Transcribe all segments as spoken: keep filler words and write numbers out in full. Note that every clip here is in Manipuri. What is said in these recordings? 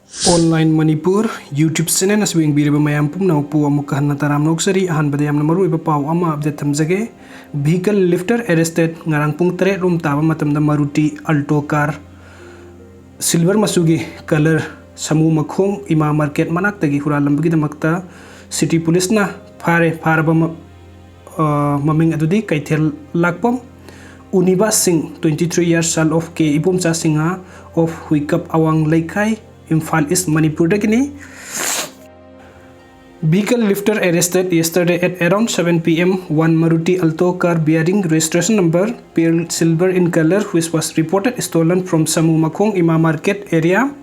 Online Manipur YouTube channel ꯑꯁꯤꯕꯨ ꯌꯦꯡꯕꯤꯔꯤꯕ ꯃꯌꯥꯝ ꯄꯨꯝꯅꯃꯛꯄꯨ ꯑꯃꯨꯛꯀ ꯍꯟꯅ ꯇꯔꯥꯝꯅ ꯑꯣꯛꯆꯔꯤ꯫ ꯑꯍꯥꯟꯕꯗ ꯌꯥꯝꯅ ꯃꯔꯨꯑꯣꯏꯕ ꯄꯥꯎ ꯑꯃ update ꯊꯝꯖꯒꯦ꯫ Vehicle lifter arrested꯫ ꯉꯔꯥꯡ ꯄꯨꯡ ꯇꯔꯦꯠ ꯔꯣꯝ ꯇꯥꯕ ꯃꯇꯝꯗ Maruti Alto car silver ꯃꯆꯨꯒꯤ colour ꯁꯃꯨ ꯃꯈꯣꯡ ꯏꯃꯥ market ꯃꯅꯥꯛꯇꯒꯤ ꯍꯨꯔꯥꯜꯂꯝꯕꯒꯤꯗꯃꯛꯇ city policeꯅ ꯐꯥꯔꯦ꯫ ꯐꯥꯔꯕ ꯃ-, ꯑ, ꯃꯃꯤꯡ ꯑꯗꯨꯗꯤ ꯀꯩꯊꯦꯜ ꯂꯥꯛꯄꯝ ꯎꯅꯤꯕꯥꯁ ꯁꯤꯡ, twenty three years, son of K Ibomcha Singh of ꯍꯨꯏꯀꯞ ꯑꯋꯥꯡ ꯂꯩꯀꯥꯏ, ꯏꯝꯐꯥꯜ ꯏꯁ, ꯃꯅꯤꯄꯨꯔꯗꯒꯤꯅꯤ꯫ Vehicle lifter arrested yesterday at around seven P M. One Maruti Alto car bearing registration number Pearl silver in colour, which was reported stolen from Samu Makhong Ima Market area,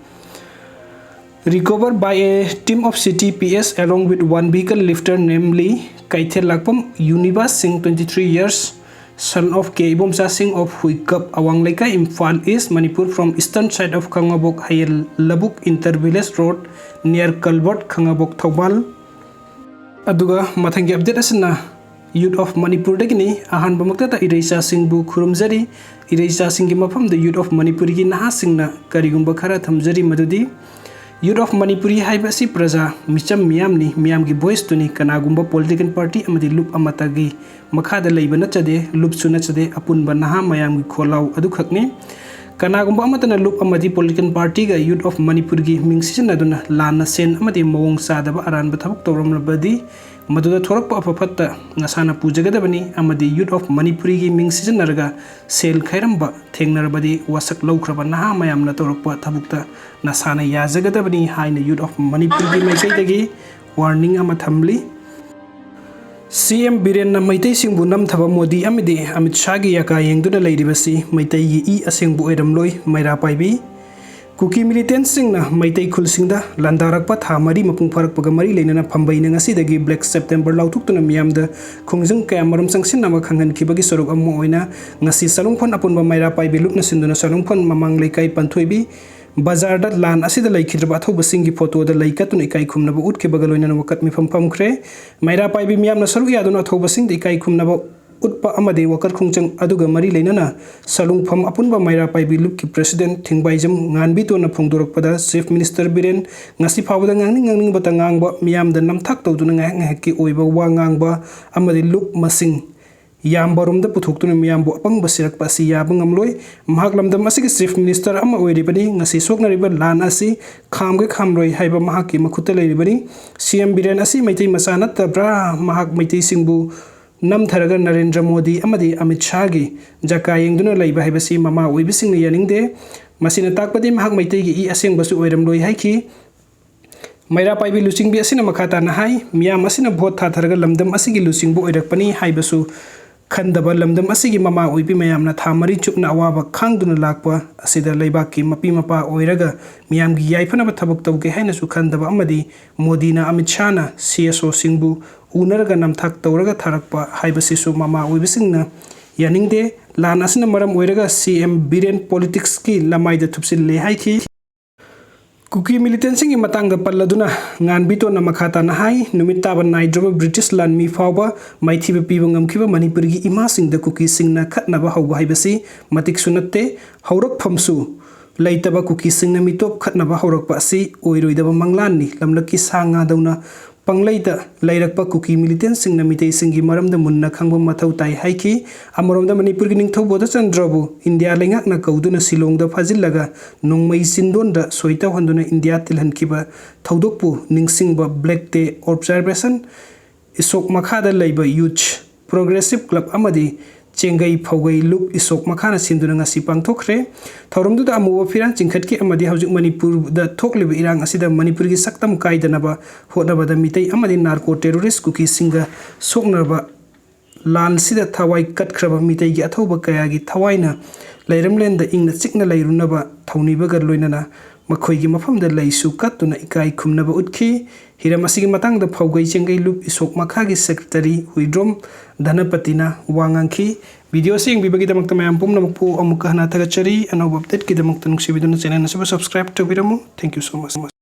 recovered by a team of city P S along with one vehicle lifter, namely Kaithel Lakpam Univas Singh, twenty three years, son of K Ibomcha Singh of Huikap, Awang Leikai, Imphal East, Manipur, from eastern side of Khangabok Hayel Labuk Inter Village Road near Culvert, Khangabok, Thoubal꯫ ꯑꯗꯨꯒ ꯃꯊꯪꯒꯤ update ꯑꯁꯤꯅ Youth of ꯃꯅꯤꯄꯨꯔꯗꯒꯤꯅꯤ꯫ ꯑꯍꯥꯟꯕꯃꯛꯇꯗ ꯏꯔꯩꯆꯥꯁꯤꯡꯕꯨ ꯈꯨꯔꯨꯝꯖꯔꯤ꯫ ꯏꯔꯩꯆꯥꯁꯤꯡꯒꯤ ꯃꯐꯝꯗ Youth of ꯃꯅꯤꯄꯨꯔꯒꯤ ꯅꯍꯥꯁꯤꯡꯅ ꯀꯔꯤꯒꯨꯝꯕ ꯈꯔ ꯊꯝꯖꯔꯤ, ꯃꯗꯨꯗꯤ Youth of ꯃꯅꯤꯄꯨꯔꯤ ꯍꯥꯏꯕ ꯑꯁꯤ ꯄ꯭ꯔꯖꯥ, ꯃꯤꯆꯝ ꯃꯤꯌꯥꯝꯅꯤ, ꯃꯤꯌꯥꯝꯒꯤ voiceꯇꯨꯅꯤ꯫ ꯀꯅꯥꯒꯨꯝꯕ political party ꯑꯃꯗꯤ ꯂꯨꯞ ꯑꯃꯠꯇꯒꯤ ꯃꯈꯥꯗ ꯂꯩꯕ ꯅꯠꯆꯗꯦ, ꯂꯨꯞꯁꯨ ꯅꯠꯆꯗꯦ, ꯑꯄꯨꯟꯕ ꯅꯍꯥ ꯃꯌꯥꯝꯒꯤ ꯈꯣꯜꯂꯥꯎ ꯑꯗꯨꯈꯛꯅꯤ꯫ ꯀꯅꯥꯒꯨꯝꯕ ꯑꯃꯠꯇꯅ ꯂꯨꯞ ꯑꯃꯗꯤ political partyꯒ Youth of ꯃꯅꯤꯄꯨꯔꯒꯤ ꯃꯤꯡ ꯁꯤꯖꯤꯟꯅꯗꯨꯅ ꯂꯥꯟꯅ ꯁꯦꯟ ꯑꯃꯗꯤ ꯃꯑꯣꯡ ꯆꯥꯗꯕ ꯑꯔꯥꯟꯕ ꯊꯕꯛ ꯇꯧꯔꯝꯂꯕꯗꯤ, ꯃꯗꯨꯗ ꯊꯣꯔꯛꯄ ꯑꯐ ꯐꯠꯇ ꯅꯁꯥꯅ ꯄꯨꯖꯒꯗꯕꯅꯤ, ꯑꯃꯗꯤ Youth of ꯃꯅꯤꯄꯨꯔꯤꯒꯤ ꯃꯤꯡ ꯁꯤꯖꯤꯟꯅꯔꯒ ꯁꯦꯜ ꯈꯥꯏꯔꯝꯕ ꯊꯦꯡꯅꯔꯕꯗꯤ, ꯋꯥꯁꯛ ꯂꯧꯈ꯭ꯔꯕ ꯅꯍꯥ ꯃꯌꯥꯝꯅ ꯇꯧꯔꯛꯄ ꯊꯕꯛꯇ ꯅꯁꯥꯅ ꯌꯥꯖꯒꯗꯕꯅꯤ ꯍꯥꯏꯅ Youth of ꯃꯅꯤꯄꯨꯔꯒꯤ ꯃꯥꯏꯀꯩꯗꯒꯤ warning ꯑꯃ ꯊꯝꯂꯤ꯫ ꯁꯤ ꯑꯦꯝ ꯕꯤꯔꯦꯟꯅ ꯃꯩꯇꯩꯁꯤꯡꯕꯨ ꯅꯝꯊꯕ ꯃꯣꯗꯤ ꯑꯃꯗꯤ ꯑꯃꯤꯠ ꯁꯥꯍꯒꯤ ꯌꯥꯀꯥ ꯌꯦꯡꯗꯨꯅ ꯂꯩꯔꯤꯕꯁꯤ ꯃꯩꯇꯩꯒꯤ ꯏ ꯑꯁꯦꯡꯕ ꯑꯣꯏꯔꯝꯂꯣꯏ, ꯃꯩꯔꯥ ꯄꯥꯏꯕꯤ꯫ ꯀꯨꯀꯤ militantꯁꯤꯡꯅ ꯃꯩꯇꯩ ꯈꯨꯜꯁꯤꯡꯗ ꯂꯥꯟꯗꯥꯔꯛꯄ ꯊꯥ ꯃꯔꯤ ꯃꯄꯨꯡ ꯐꯥꯔꯛꯄꯒ ꯃꯔꯤ ꯂꯩꯅꯅ ꯐꯝꯕꯩꯅ ꯉꯁꯤꯗꯒꯤ Black September ꯂꯥꯎꯊꯣꯛꯇꯨꯅ ꯃꯤꯌꯥꯝꯗ ꯈꯣꯡꯖꯪ ꯀꯌꯥꯃꯔꯨꯝ ꯆꯪꯁꯤꯟꯅꯕ ꯈꯪꯍꯟꯈꯤꯕꯒꯤ ꯁꯔꯨꯛ ꯑꯃ ꯑꯣꯏꯅ ꯉꯁꯤ ꯆꯥꯂꯨꯡꯐꯝ ꯑꯄꯨꯟꯕ ꯃꯩꯔꯥ ꯄꯥꯏꯕꯤ ꯂꯨꯞꯅ ꯁꯤꯟꯗꯨꯅ ꯆꯥꯂꯨꯡꯐꯝ ꯃꯃꯥꯡ ꯂꯩꯀꯥꯏ ꯄꯥꯟꯊꯣꯏꯕꯤ ꯕꯖꯥꯔꯗ ꯂꯥꯟ ꯑꯁꯤꯗ ꯂꯩꯈꯤꯗ꯭ꯔꯕ ꯑꯊꯧꯕꯁꯤꯡꯒꯤ photoꯗ ꯂꯩ ꯀꯠꯇꯨꯅ ꯏꯀꯥꯏ ꯈꯨꯝꯅꯕ ꯎꯠꯈꯤꯕꯒ ꯂꯣꯏꯅꯅ ꯋꯥꯀꯠ ꯃꯤꯐꯝ ꯐꯝꯈ꯭ꯔꯦ꯫ ꯃꯩꯔꯥ ꯄꯥꯏꯕꯤ ꯃꯤꯌꯥꯝꯅ ꯁꯔꯨꯛ ꯌꯥꯗꯨꯅ ꯑꯊꯧꯕꯁꯤꯡꯗ ꯏꯀꯥꯏ ꯈꯨꯝꯅꯕ ꯎꯠꯄ ꯑꯃꯗꯤ ꯋꯥꯀꯠ ꯈꯣꯡꯖꯪ ꯑꯗꯨꯒ ꯃꯔꯤ ꯂꯩꯅꯅ ꯁꯂꯨꯡꯐꯝ ꯑꯄꯨꯟꯕ ꯃꯩꯔꯥ ꯄꯥꯏꯕꯤ ꯂꯨꯞꯀꯤ president ꯊꯤꯡꯕꯥꯏꯖꯝ ꯉꯥꯟꯕꯤꯇꯣꯟꯅ ꯐꯣꯡꯗꯣꯔꯛꯄꯗ Chief Minister ꯕꯤꯔꯦꯟ ꯉꯁꯤ ꯐꯥꯎꯕꯗ ꯉꯥꯡꯅꯤꯡ ꯉꯥꯡꯅꯤꯡꯕꯇ ꯉꯥꯡꯕ, ꯃꯤꯌꯥꯝꯗ ꯅꯝꯊꯥꯛ ꯇꯧꯗꯨꯅ ꯉꯥꯏꯍꯥꯛ ꯉꯥꯏꯍꯥꯛꯀꯤ ꯑꯣꯏꯕ ꯋꯥ ꯉꯥꯡꯕ ꯑꯃꯗꯤ ꯂꯨꯞ ꯃꯁꯤꯡ ꯌꯥꯝꯕꯔꯣꯝꯗ ꯄꯨꯊꯣꯛꯇꯨꯅ ꯃꯤꯌꯥꯝꯕꯨ ꯑꯄꯪꯕ ꯁꯤꯔꯛꯄ ꯑꯁꯤ ꯌꯥꯕ ꯉꯝꯂꯣꯏ꯫ ꯃꯍꯥꯛ ꯂꯝꯗꯝ ꯑꯁꯤꯒꯤ Chief Minister ꯑꯃ ꯑꯣꯏꯔꯤꯕꯅꯤ꯫ ꯉꯁꯤ ꯁꯣꯛꯅꯔꯤꯕ ꯂꯥꯟ ꯑꯁꯤ ꯈꯥꯝꯒꯦ ꯈꯥꯝꯂꯣꯏ ꯍꯥꯏꯕ ꯃꯍꯥꯛꯀꯤ ꯃꯈꯨꯠꯇ ꯂꯩꯔꯤꯕꯅꯤ꯫ ꯁꯤ ꯑꯦꯝ ꯕꯤꯔꯦꯟ ꯑꯁꯤ ꯃꯩꯇꯩ ꯃꯆꯥ ꯅꯠꯇꯕ꯭ꯔꯥ? ꯃꯍꯥꯛ ꯃꯩꯇꯩꯁꯤꯡꯕꯨ ꯅꯝꯊꯔꯒ ꯅꯔꯦꯟꯗ꯭ꯔ ꯃꯣꯗꯤ ꯑꯃꯗꯤ ꯑꯃꯤꯠ ꯁꯥꯍꯒꯤ ꯖꯀꯥ ꯌꯦꯡꯗꯨꯅ ꯂꯩꯕ ꯍꯥꯏꯕꯁꯤ ꯃꯃꯥ ꯑꯣꯏꯕꯁꯤꯡꯅ ꯌꯥꯅꯤꯡꯗꯦ꯫ ꯃꯁꯤꯅ ꯇꯥꯛꯄꯗꯤ ꯃꯍꯥꯛ ꯃꯩꯇꯩꯒꯤ ꯏ ꯑꯁꯦꯡꯕꯁꯨ ꯑꯣꯏꯔꯝꯂꯣꯏ ꯍꯥꯏꯈꯤ꯫ ꯃꯩꯔꯥ ꯄꯥꯏꯕꯤ ꯂꯨꯆꯤꯡꯕꯤ ꯑꯁꯤꯅ ꯃꯈꯥ ꯇꯥꯅ ꯍꯥꯏ, ꯃꯤꯌꯥꯝ ꯑꯁꯤꯅ ꯚꯣꯠ ꯊꯥꯊꯔꯒ ꯂꯝꯗꯝ ꯑꯁꯤꯒꯤ ꯂꯨꯆꯤꯡꯕ ꯑꯣꯏꯔꯛꯄꯅꯤ ꯍꯥꯏꯕꯁꯨ ꯈꯟꯗꯕ ꯂꯝꯗꯝ ꯑꯁꯤꯒꯤ ꯃꯃꯥ ꯑꯣꯏꯕꯤ ꯃꯌꯥꯝꯅ ꯊꯥ ꯃꯔꯤ ꯆꯨꯞꯅ ꯑꯋꯥꯕ ꯈꯥꯡꯗꯨꯅ ꯂꯥꯛꯄ ꯑꯁꯤꯗ ꯂꯩꯕꯥꯛꯀꯤ ꯃꯄꯤ ꯃꯄꯥ ꯑꯣꯏꯔꯒ ꯃꯤꯌꯥꯝꯒꯤ ꯌꯥꯏꯐꯅꯕ ꯊꯕꯛ ꯇꯧꯒꯦ ꯍꯥꯏꯅꯁꯨ ꯈꯟꯗꯕ ꯑꯃꯗꯤ ꯃꯣꯗꯤꯅ ꯑꯃꯤꯠ ꯁꯥꯍꯅ ꯁꯤ ꯑꯦꯁ ꯑꯣꯁꯤꯡꯕꯨ ꯎꯅꯔꯒ ꯅꯝꯊꯥꯛ ꯇꯧꯔꯒ ꯊꯥꯔꯛꯄ ꯍꯥꯏꯕꯁꯤꯁꯨ ꯃꯃꯥ ꯑꯣꯏꯕꯁꯤꯡꯅ ꯌꯥꯅꯤꯡꯗꯦ꯫ ꯂꯥꯟ ꯑꯁꯤꯅ ꯃꯔꯝ ꯑꯣꯏꯔꯒ ꯁꯤ ꯑꯦꯝ ꯕꯤꯔꯦꯟ politicsꯀꯤ ꯂꯃꯥꯏꯗ ꯊꯨꯞꯆꯤꯜꯂꯦ ꯍꯥꯏꯈꯤ꯫ ꯀꯨꯀꯤ militantꯁꯤꯡꯒꯤ ꯃꯇꯥꯡꯗ ꯄꯜꯂꯗꯨꯅ ꯉꯥꯟꯕꯤꯇꯣꯟꯅ ꯃꯈꯥ ꯇꯥꯅ ꯍꯥꯏ, ꯅꯨꯃꯤꯠ ꯇꯥꯕ ꯅꯥꯏꯗ꯭ꯔꯕ ꯕ꯭ꯔꯤꯇꯤꯁ ꯂꯥꯟꯃꯤ ꯐꯥꯎꯕ ꯃꯥꯏꯊꯤꯕ ꯄꯤꯕ ꯉꯝꯈꯤꯕ ꯃꯅꯤꯄꯨꯔꯒꯤ ꯏꯃꯥꯁꯤꯡꯗ ꯀꯨꯀꯤꯁꯤꯡꯅ ꯈꯠꯅꯕ ꯍꯧꯕ ꯍꯥꯏꯕꯁꯤ ꯃꯇꯤꯛꯁꯨ ꯅꯠꯇꯦ, ꯍꯧꯔꯛꯐꯝꯁꯨ ꯂꯩꯇꯕ ꯀꯨꯀꯤꯁꯤꯡꯅ ꯃꯤꯇꯣꯞ ꯈꯠꯅꯕ ꯍꯧꯔꯛꯄ ꯑꯁꯤ ꯑꯣꯏꯔꯣꯏꯗꯕ ꯃꯪꯂꯥꯟꯅꯤ꯫ ꯂꯝꯂꯛꯀꯤ ꯁꯥ ꯉꯥꯗꯧꯅ ꯄꯪꯂꯩꯗ ꯂꯩꯔꯛꯄ ꯀꯨꯀꯤ militantꯁꯤꯡꯅ ꯃꯤꯇꯩꯁꯤꯡꯒꯤ ꯃꯔꯝꯗ ꯃꯨꯟꯅ ꯈꯪꯕ ꯃꯊꯧ ꯇꯥꯏ ꯍꯥꯏꯈꯤ꯫ ꯑꯃꯔꯣꯝꯗ ꯃꯅꯤꯄꯨꯔꯒꯤ ꯅꯤꯡꯊꯧ ꯕꯣꯙꯆꯟꯗ꯭ꯔꯕꯨ ꯏꯟꯗꯤꯌꯥ ꯂꯩꯉꯥꯛꯅ ꯀꯧꯗꯨꯅ ꯁꯤꯂꯣꯡꯗ ꯐꯥꯖꯤꯜꯂꯒ ꯅꯣꯡꯃꯩ ꯆꯤꯟꯗꯣꯟꯗ ꯁꯣꯏ ꯇꯧꯍꯟꯗꯨꯅ ꯏꯟꯗꯤꯌꯥ ꯇꯤꯜꯍꯟꯈꯤꯕ ꯊꯧꯗꯣꯛꯄꯨ ꯅꯤꯡꯁꯤꯡꯕ Black Day observation ꯏꯁꯣꯛ ꯃꯈꯥꯗ ꯂꯩꯕ Youth Progressive Club ꯑꯃꯗꯤ ꯆꯦꯡꯒꯩ ꯐꯧꯒꯩ ꯂꯨꯞ ꯏꯁꯣꯛ ꯃꯈꯥꯅ ꯁꯤꯟꯗꯨꯅ ꯉꯁꯤ ꯄꯥꯡꯊꯣꯛꯈ꯭ꯔꯦ꯫ ꯊꯧꯔꯝꯗꯨꯗ ꯑꯃꯨꯕ ꯐꯤꯔꯥꯟ ꯆꯤꯡꯈꯠꯈꯤ ꯑꯃꯗꯤ ꯍꯧꯖꯤꯛ ꯃꯅꯤꯄꯨꯔꯗ ꯊꯣꯛꯂꯤꯕ ꯏꯔꯥꯡ ꯑꯁꯤꯗ ꯃꯅꯤꯄꯨꯔꯒꯤ ꯁꯛꯇꯝ ꯀꯥꯏꯗꯅꯕ ꯍꯣꯠꯅꯕꯗ ꯃꯤꯇꯩ ꯑꯃꯗꯤ narco terrorist ꯀꯨꯀꯤꯁꯤꯡꯒ ꯁꯣꯛꯅꯔꯕ ꯂꯥꯟꯁꯤꯗ ꯊꯋꯥꯏ ꯀꯠꯈ꯭ꯔꯕ ꯃꯤꯇꯩꯒꯤ ꯑꯊꯧꯕ ꯀꯌꯥꯒꯤ ꯊꯋꯥꯏꯅ ꯂꯩꯔꯝꯂꯦꯟꯗ ꯏꯪꯅ ꯆꯤꯛꯅ ꯂꯩꯔꯨꯅꯕ ꯊꯧꯅꯤꯕꯒ ꯂꯣꯏꯅꯅ ꯃꯈꯣꯏꯒꯤ ꯃꯐꯝꯗ ꯂꯩꯁꯨ ꯀꯠꯇꯨꯅ ꯏꯀꯥꯏ ꯈꯨꯝꯅꯕ ꯎꯠꯈꯤ꯫ ꯍꯤꯔꯝ ꯑꯁꯤꯒꯤ ꯃꯇꯥꯡꯗ ꯐꯧꯒꯩ ꯆꯦꯡꯒꯩ ꯂꯨꯞ ꯏꯁꯣꯛ ꯃꯈꯥꯒꯤ secretary ꯍꯨꯏꯗ꯭ꯔꯣꯝ ꯙꯅꯄꯇꯤꯅ ꯋꯥ ꯉꯥꯡꯈꯤ꯫ Video ꯑꯁꯤ ꯌꯦꯡꯕꯤꯕꯒꯤꯗꯃꯛꯇ ꯃꯌꯥꯝ ꯄꯨꯝꯅꯃꯛꯄꯨ ꯑꯃꯨꯛꯀ ꯍꯟꯅ ꯊꯥꯒꯠꯆꯔꯤ꯫ ꯑꯅꯧꯕ updateꯀꯤꯗꯃꯛꯇ ꯅꯨꯡꯁꯤꯕꯤꯗꯨꯅ channel ꯑꯁꯤꯕꯨ subscribe ꯇꯧꯕꯤꯔꯝꯃꯨ꯫ Thank you so much꯫